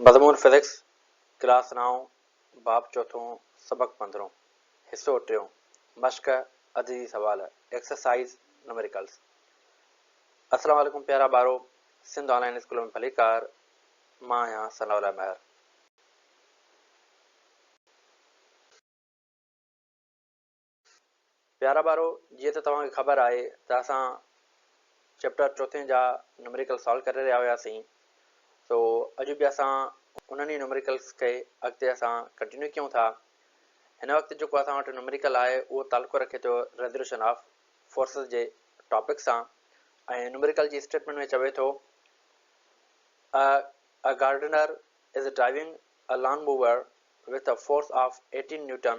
مضمون physics, class نائون، باب چوٿون، سبق پندرهون، حصو ٽيون، مشق عددي سوال، ايڪسرسائيز نميريڪلز. السلام عليڪم پيارا ٻارو، سنڌ آن لائين اسڪول ۾ ڀليڪار، مان آهيان ثناء الله مهر. پيارا ٻارو، جيئن ته توهان کي خبر آهي ته اسان چيپٽر چوٿين جا نميريڪل سالو ڪري رهيا هياسين، سو اڄ به اسان انهن ئي نميريڪلس کي اڳتي اسان ڪنٽينيو ڪيون ٿا. هن وقت جيڪو اسان وٽ نميريڪل آهي اهو تعلقو رکي ٿو ريزوليوشن آف فورسز جي ٽاپڪ سان ۽ نميريڪل جي اسٽيٽمينٽ ۾ چوي ٿو A gardener is driving a lawn mower with a force of 18 Newton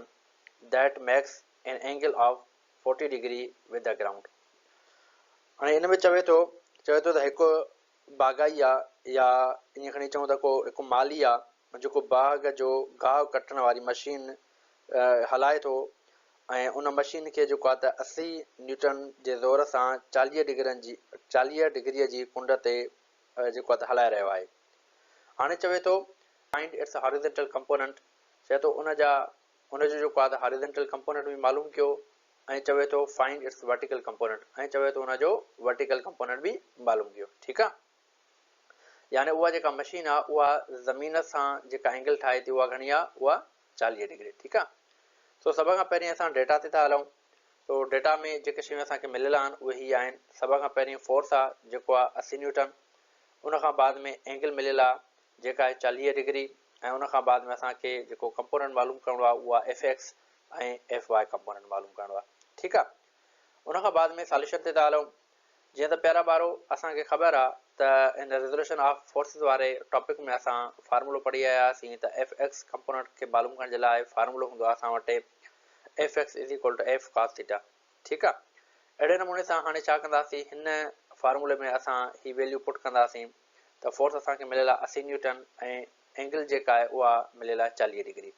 that makes an angle of 40 degree with the ground. هاڻي ان ۾ چوي ٿو چوي ٿو ته هڪ باغائي آ يا ائين کڻي چئون ته ڪو هڪ مالي آ جيڪو باغ جو گاهه ڪٽڻ واري مشين هلائي ٿو ۽ ان مشين کي جيڪو آ ته 80 نيوٽن جي زور سان 40 ڊگرين جي 40 ڊگري جي ڪنڊ تي جيڪو آ ته هلائي رهيو آهي. هاڻي چوي ٿو Find its horizontal component چئي ٿو ان جا ان جو جيڪو آهي ته هاريزنٽل ڪمپوننٽ به معلوم ڪيو ۽ چوي ٿو Find its vertical component ۽ چوي ٿو ان جو ورٽيڪل ڪمپوننٽ به معلوم ڪيو ٺيڪ آهي يعني اها جيڪا مشين آهي اها زمين سان جيڪا اينگل ٺاهي ٿي اها گهڻي آهي اها 40 ڊگري ٺيڪ آهي سو سڀ کان پهرين اسان ڊيٽا تي ٿا هلون سو ڊيٽا ۾ جيڪي شيون اسان کي مليل آهن اهي هي آهن سڀ کان پهرين فورس آهي جيڪو آهي 80 نيوٽن ان کان بعد ۾ اينگل مليل آهي جيڪا آهي 40 ڊگري ۽ ان کان بعد ۾ اسان کي جيڪو ڪمپوننٽ معلوم ڪرڻو آهي اهو آهي ايف ايڪس ۽ ايف وائي ڪمپوننٽ معلوم ڪرڻو آهي ٺيڪ آهي ان کان بعد ۾ ساليوشن تي ٿا هلون جيئن ته پيارا ٻارو اسان کي خبر آهي ته ان ريزوليوشن آف فورسز واري ٽاپڪ ۾ اسان فارمولو پڙهي آيا هئاسين ته ايف ايڪس ڪمپوننٽ کي معلوم ڪرڻ جي لاء فارمولو هوندو آهي اسان وٽ F X is equal to F cos theta ٺيڪ آ اهڙي نموني سان هاڻي ڇا ڪنداسين هن فارمولي ۾ اسان هي ويليو پٽ ڪنداسين ته فورس اسان کي مليل آ 80 نيوٽن ۽ اينگل جيڪا آهي اها مليل آ 40 ڊگري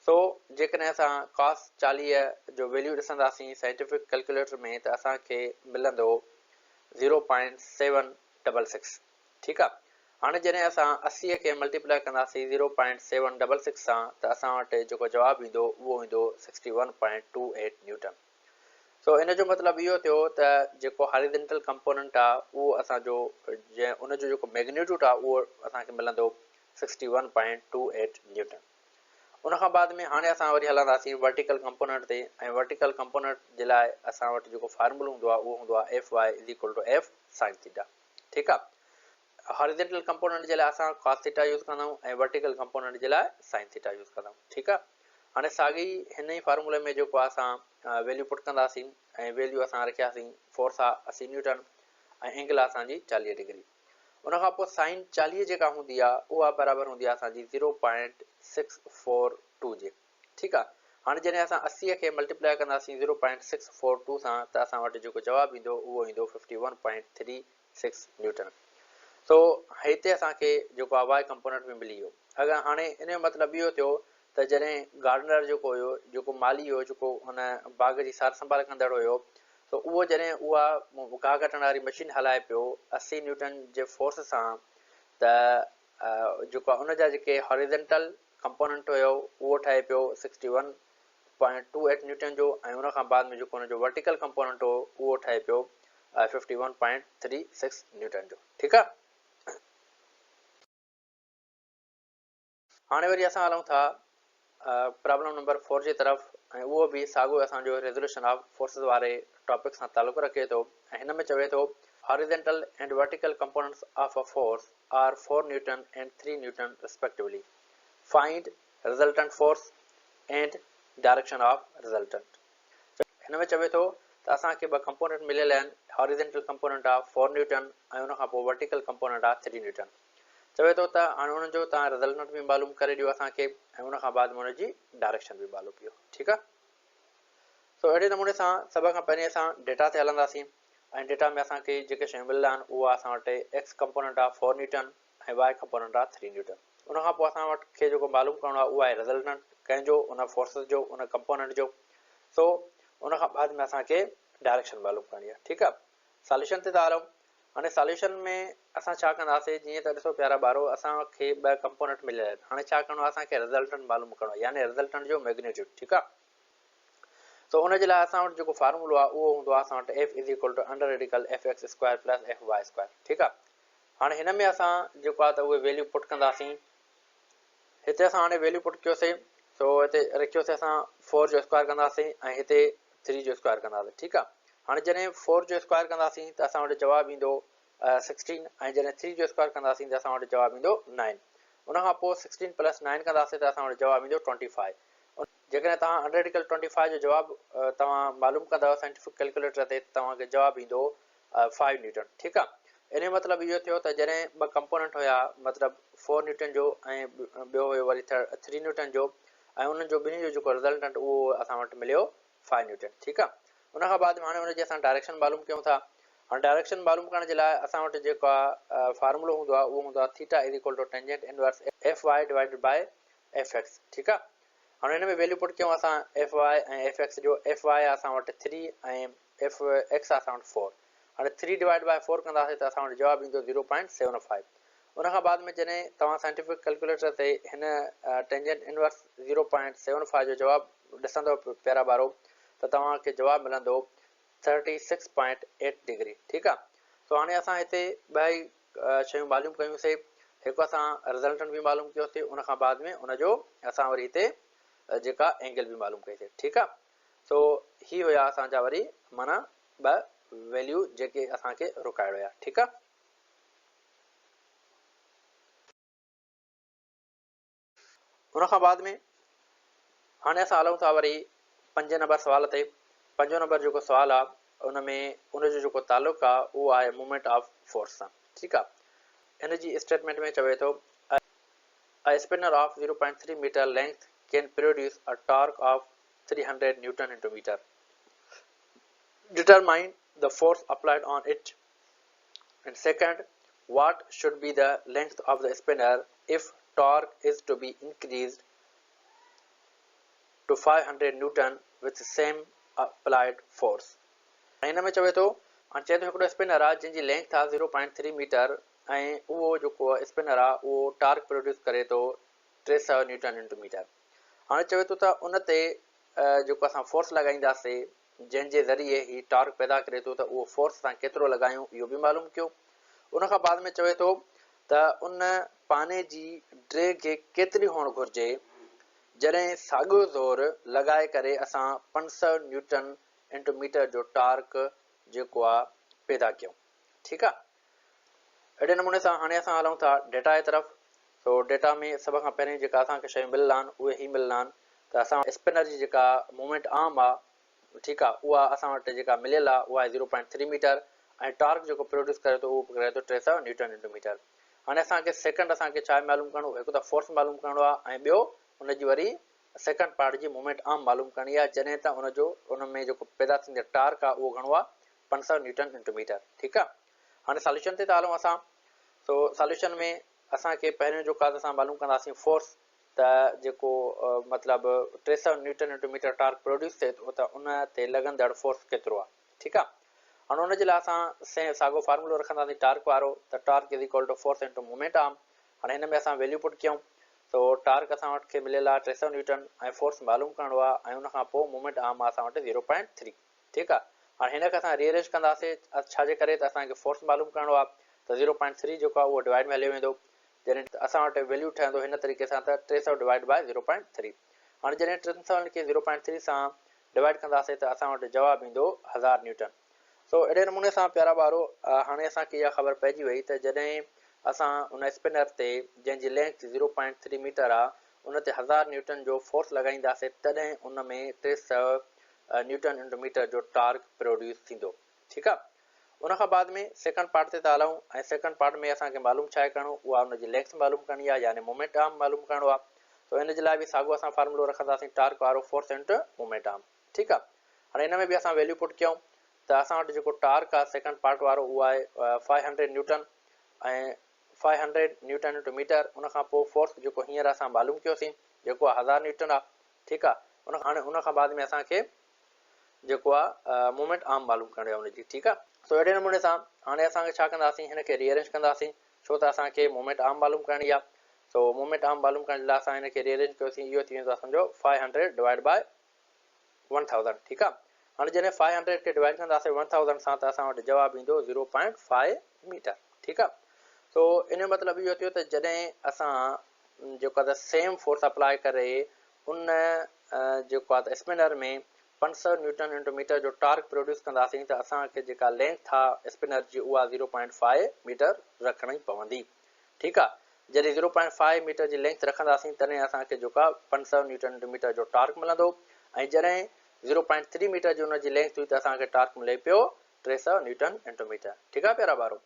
سو جيڪڏهن اسان ڪاس 40 جو ويليو ڏسنداسين سائنٽيفڪ ڪلڪيوليٽر ۾ ته اسان کي ملندو 0.766 ٺيڪ آ هاڻي جڏهن اسان 80 کي ملٽيپلائي ڪنداسين 0.766 سان ته اسان وٽ جيڪو جواب ايندو اهو ايندو 61.28 نيوٽن. سو ان جو مطلب اهو ٿيو ته جيڪو هاريزنٽل ڪمپوننٽ آ اهو اسان جو جنهن ان جو جيڪو ميگنيٽيوڊ آ اهو اسان کي ملندو 61.28 نيوٽن. ان کان بعد ۾ هاڻي اسان وري هلنداسين ورٽيڪل ڪمپوننٽ تي ۽ ورٽيڪل ڪمپوننٽ جي لاء اسان وٽ جيڪو فارمولو هوندو آ اهو هوندو آ F Y is equal to F sine theta. ٺيڪ آ هاريزنٽل ڪمپوننٽ جي لاء اسان ڪاس ٿيٽا يوز ڪندا آهيون ۽ ورٽيڪل ڪمپوننٽ جي لاء سائن ٿيٽا يوز ڪندا آهيون ٺيڪ آ هاڻي ساڳي هن ئي فارمولي ۾ جيڪو آ اسان ويليو پٽ ڪنداسين ۽ ويليو اسان رکياسين فورس آ 80 نيوٽن ۽ اينگل آ اسان جي 40 ڊگري ان کان پوء سائن 40 جيڪا هوندي آ اها برابر هوندي آ اسان جي 0.642 جي ٺيڪ آ هاڻي جڏهن اسان 80 کي ملٽيپلائي ڪنداسين 0.642 سان ته اسان وٽ جيڪو جواب ايندو اهو ايندو 51.36 نيوٽن. سو هتي اسان کي جيڪو آ واء ڪمپوننٽ به ملي ويو. اگر هاڻي ان جو مطلب اهو ٿيو ته جڏهن گارڊنر جيڪو هيو جيڪو مالهي هيو جيڪو ان باغ جي سار سنڀال ڪندڙ هيو سو اهو جڏهن اها گاهه ڪٽڻ واري مشين هلائي پيو 80 نيوٽن جي فورس سان ته جيڪو آ ان جا جيڪي هاريزنٽل ڪمپوننٽ هيو اهو ٺهي پيو 61.28 نيوٽن جو ۽ ان کان بعد ۾ جيڪو ان جو ورٽيڪل ڪمپوننٽ هو اهو ٺهي پيو 51.36 نيوٽن جو ٺيڪ آ. هاڻي وري اسان هلون ٿا پرابلم نمبر 4 جي طرف ۽ اهو به ساڳيو اسان جو ريزوليوشن آف فورسز واري ٽاپڪ سان تعلق رکي ٿو ۽ هن ۾ چوي ٿو horizontal and vertical components of a force are 4 newton and 3 newton respectively. Find resultant force and direction of resultant. هن ۾ چوي ٿو ته اسان کي ٻه ڪمپوننٽ مليل آهن هاريزنٽل ڪمپوننٽ آهي 4 نيوٽن ۽ ان کان پوء ورٽيڪل ڪمپوننٽ آهي 3 نيوٽن. چوي ٿو ته هاڻي انهن جو توهان رزلٽنٽ به معلوم ڪري ڏيو اسان کي ۽ ان کان بعد ۾ ان جي ڊائريڪشن به معلوم ڪيو. ٺيڪ آهي. سو اهڙي نموني سان سڀ کان پهرين اسان ڊيٽا تي هلنداسين ۽ ڊيٽا ۾ اسان کي جيڪي شيون مليل آهن اهو اسان وٽ ايڪس ڪمپوننٽ آهي 4 نيوٽن ۽ وائي ڪمپوننٽ آهي 3 نيوٽن. ان کان پوء اسان وٽ کي جيڪو معلوم ڪرڻو آهي اهو آهي رزلٽنٽ ڪنهن جو ان فورسز جو ان ڪمپوننٽ جو سو ان کان بعد ۾ اسان کي ڊائريڪشن معلوم ڪرڻي آهي ٺيڪ آهي ساليوشن تي ٿا هلون هاڻي ساليوشن ۾ اسان ڇا ڪنداسين جيئن ته ڏسو پيارا ٻارو اسان کي ٻه ڪمپوننٽ مليل آهن هاڻي ڇا ڪرڻو آهي اسان کي رزلٽنٽ معلوم ڪرڻو آهي يعني رزلٽنٽ جو ميگنيٽيوڊ ٺيڪ آهي سو ان جي لاء اسان وٽ جيڪو فارمولو آهي اهو هوندو آهي اسان وٽ F is equal to under radical F X square plus F Y square ٺيڪ آهي هاڻي هن ۾ اسان جيڪو آهي ته اهي ويليو پٽ ڪنداسين هتي اسان هاڻي ويليو پٽ ڪيوسي سو هتي رکيوسي اسان 4 جو اسڪوائر ڪنداسين ۽ هتي 3 جو اسڪوائر ڪنداسين ٺيڪ آهي هاڻي جڏهن 4 جو اسڪوائر ڪنداسين ته اسان وٽ جواب ايندو 16 ۽ جڏهن 3 جو اسڪوائر ڪنداسين ته اسان وٽ جواب ايندو 9 ان کان پوء 16 پلس 9 ڪنداسين ته اسان وٽ جواب ايندو 25 جيڪڏهن توهان انڊر ريڊيڪل ٽوئنٽي فائيو جو جواب توهان معلوم ڪندؤ سائنٽيفڪ ڪيلڪيوليٽر تي ته توهان کي جواب ايندو فائيو نيوٽن ٺيڪ آ ان جو مطلب اهو ٿيو ته جڏهن ٻه ڪمپوننٽ هيا مطلب فور نيوٽن جو ۽ ٻيو هيو وري ٿري نيوٽن جو ۽ انهن جو ٻنهي جو جيڪو رزلٽنٽ اهو اسان وٽ مليو فائيو نيوٽن ٺيڪ آ ان کان بعد هاڻي ان جي اسان ڊائريڪشن معلوم ڪيون ٿا هاڻي ڊائريڪشن معلوم ڪرڻ جي لاء اسان وٽ جيڪا فارمولو هوندو آ اهو هوندو آ theta is equal to tangent inverse F Y divided by F X ٺيڪ آ هاڻي هن ۾ ويليو پٽ ڪيون اسان ايف واء ۽ ايف ايڪس جو ايف واء آ اسان وٽ 3 ۽ ايف ايڪس آ اسان وٽ 4 هاڻي 3 ڊوائيڊ باء 4 ڪنداسين ته اسان وٽ جواب ايندو 0.75 ان کان بعد ۾ جڏهن توهان سائنٽيفڪ ڪيلڪيوليٽر تي هن ٽينجنٽ انورس 0.75 جو جواب ڏسندو پيارا ٻارو ته توهان کي جواب ملندو 36.8 ڊگري ٺيڪ آ سو هاڻي اسان هتي ٻه ئي شيون معلوم ڪيون سي هڪ اسان رزلٽنٽ به معلوم ڪيو سي ان کان بعد ۾ ان جو اسان وري هتي جيڪا اينگل به معلوم ڪئي سي ٺيڪ آ سو هي هيا اسان جا وري معنيٰ ٻه ويليو جيڪي اسان کي رڪائرڊ هيا ٺيڪ آ. ان کان بعد ۾ هاڻي اسان هلون ٿا وري پنجين نمبر سوال تي. پنجون نمبر جيڪو سوال آ ان ۾ ان جو جيڪو تعلق آ اهو آهي موومينٽ آف فورس سان ٺيڪ آ. ان جي اسٽيٽمينٽ ۾ چوي ٿو A spinner of 0.3 meter length can produce a torque of 300 Newton into meter. Determine the force applied on it and second what should be the length of the spinner if torque is to be increased to 500 newton with same applied force. ۽ هن ۾ چوي ٿو ۽ چئي ٿو هڪڙو spinner آ جنهن جي length آ 0.3 ميٽر ۽ اهو جيڪو اسپنر آ اهو ٽارڪ پروڊيوس ڪري ٿو 300 نيوٽن انٽو ميٽر هاڻي چوي ٿو ته ان تي جيڪو اسان فورس لڳائينداسي جنهن جي ذريعي هي ٽارڪ پيدا ڪري ٿو ته اهو فورس اسان ڪيترو لڳايون اهو به معلوم ڪيو. ان کان بعد ۾ چوي ٿو ته ان پاني جي ڊيگهه ڪيتري هئڻ گهرجي جڏهن ساڳيو زور لڳائي ڪري اسان 500 نيوٽن انٽو ميٽر جو ٽارڪ جيڪو آ پيدا ڪيون. ٺيڪ آ. اهڙي نموني سان هاڻي اسان هلون ٿا ڊيٽا جي طرف. سو ڊيٽا ۾ سڀ کان پهرين جيڪا اسان کي شيون مليل آهن اهي هي مليل آهن ته اسان اسپنر جي جيڪا موومينٽ آرم آ ٺيڪ آ اها اسان وٽ جيڪا مليل آ اها آهي zero point three metre ۽ torque جيڪو پروڊيوس ڪري ٿو اهو ڪري ٿو 300 نيوٽن انٽو ميٽر. هاڻي اسان کي سيڪنڊ اسان کي ڇا معلوم ڪرڻو هڪ ته فورس معلوم ڪرڻو آ ۽ ٻيو ان جي وري سيڪنڊ پارٽ جي موومينٽ آرم معلوم ڪرڻي آ جڏهن ته ان جو ان ۾ جيڪو پيدا ٿيندڙ ٽارڪ آ اهو گهڻو آ 500 نيوٽن انٽو ميٽر ٺيڪ آ هاڻي ساليوشن تي ٿا هلون اسان سو ساليوشن ۾ اسان کي پهريون جو ڪاز اسان معلوم ڪنداسين فورس ته جيڪو مطلب 300 newton into metre torque produce ٿئي ٿو ته ان تي لڳندڙ فورس ڪيترو آ ٺيڪ آ هاڻي ان جي لاء اسان سين ساڳو فارمولو رکنداسين ٽارڪ وارو ته torque is equal to force into moment arm هاڻي هن ۾ اسان ويليو پٽ ڪيون سو ٽارڪ اسان وٽ کي مليل آ 300 نيوٽن ۽ فورس معلوم ڪرڻو آ ۽ ان کان پوء مومينٽ آرم آ اسان وٽ 0.3 ٺيڪ آ هاڻي هن کي اسان ري ارينج ڪنداسي ڇا جي ڪري ته اسان کي فورس معلوم ڪرڻو آ ته 0.3 جيڪو آ اهو ڊوائيڊ ۾ هليو ويندو جڏهن ته اسان وٽ ويليو ٺهندو هن طريقي سان ته 300 ڊوائيڊ باء 0.3 هاڻي جڏهن 300 کي 0.3 سان ڊوائيڊ ڪنداسي ته اسان وٽ جواب ايندو 1000 نيوٽن سو اهڙي نموني سان پيارا ٻارو هاڻي اسان کي اها خبر پئجي وئي ته جڏهن اسان ان اسپنر تي جنهن جي لينٿ 0.3 ميٽر آ ان تي 1000 نيوٽن جو فورس لڳائينداسي تڏهن ان ۾ 300 نيوٽن انٽو ميٽر جو ٽارڪ پروڊيوس ٿيندو ٺيڪ آ ان کان بعد ۾ سيڪنڊ پارٽ تي ٿا هلون ۽ سيڪنڊ پارٽ ۾ اسان کي معلوم ڇا آهي ڪرڻو اها ان جي لينٿ معلوم ڪرڻي آ يعني مومينٽ آرم معلوم ڪرڻو آ سو ان جي لاء به ساڳو اسان فارمولو رکنداسين ٽارڪ وارو فورس انٽو مومينٽ آرم ٺيڪ آ هاڻي ان ۾ به اسان ويليو پٽ ڪيون ته اسان وٽ جيڪو ٽارڪ آ سيڪنڊ پارٽ وارو اهو آهي 500 نيوٽن ۽ 500 نيوٽن انٽو ميٽر ان کان پوء فورس جيڪو هينئر اسان معلوم ڪيوسين جيڪو 1000 نيوٽن آ ٺيڪ آ ان هاڻي ان کان بعد ۾ اسان کي جيڪو آ مومينٽ آرم معلوم ڪرڻي آ ان جي ٺيڪ آ سو اهڙي نموني سان هاڻي اسان کي ڇا ڪنداسين هن کي ري ارينج ڪنداسين ڇو ته اسان کي مومينٽ آرم معلوم ڪرڻي آهي. سو مومينٽ آرم معلوم ڪرڻ جي لاء اسان هن کي ري ارينج ڪيوسين اهو ٿي ويندو اسان جو 500 ڊوائيڊ بائي 1000 ٺيڪ آهي. هاڻي جڏهن 500 کي ڊوائيڊ ڪنداسين 1000 سان ته اسان وٽ جواب ايندو 0.5 ميٽر ٺيڪ آهي. سو ان جو مطلب اهو ٿيو ته جڏهن اسان جيڪو آهي ته سيم فورس اپلائي ڪري ان جيڪو آهي ته اسپنر ۾ 500 نيوٽن انٽو ميٽر جو ٽارڪ پروڊيوس ڪنداسين ته اسان کي جيڪا لينٿ آ اسپنر جي اها زيرو پوائنٽ فائيو ميٽر رکڻي پوندي ٺيڪ آ جڏهن زيرو پوائنٽ فائيو ميٽر جي لينٿ رکنداسين تڏهن اسان کي جيڪو آ 500 نيوٽن انٽو ميٽر جو ٽارڪ ملندو ۽ جڏهن زيرو پوائنٽ ٿري ميٽر جي ان جي لينٿ هئي ته اسان کي ٽارڪ ملي پيو 300 نيوٽن انٽو ميٽر ٺيڪ آ پيارا ٻارو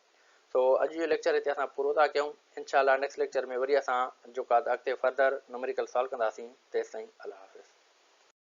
سو اڄ جو ليڪچر هتي اسان پورو ٿا ڪيون انشاء الله نيڪسٽ ليڪچر ۾ وري اسان جيڪو آ اڳتي فردر نمريڪل سالو ڪنداسين تيستائين الله حافظ.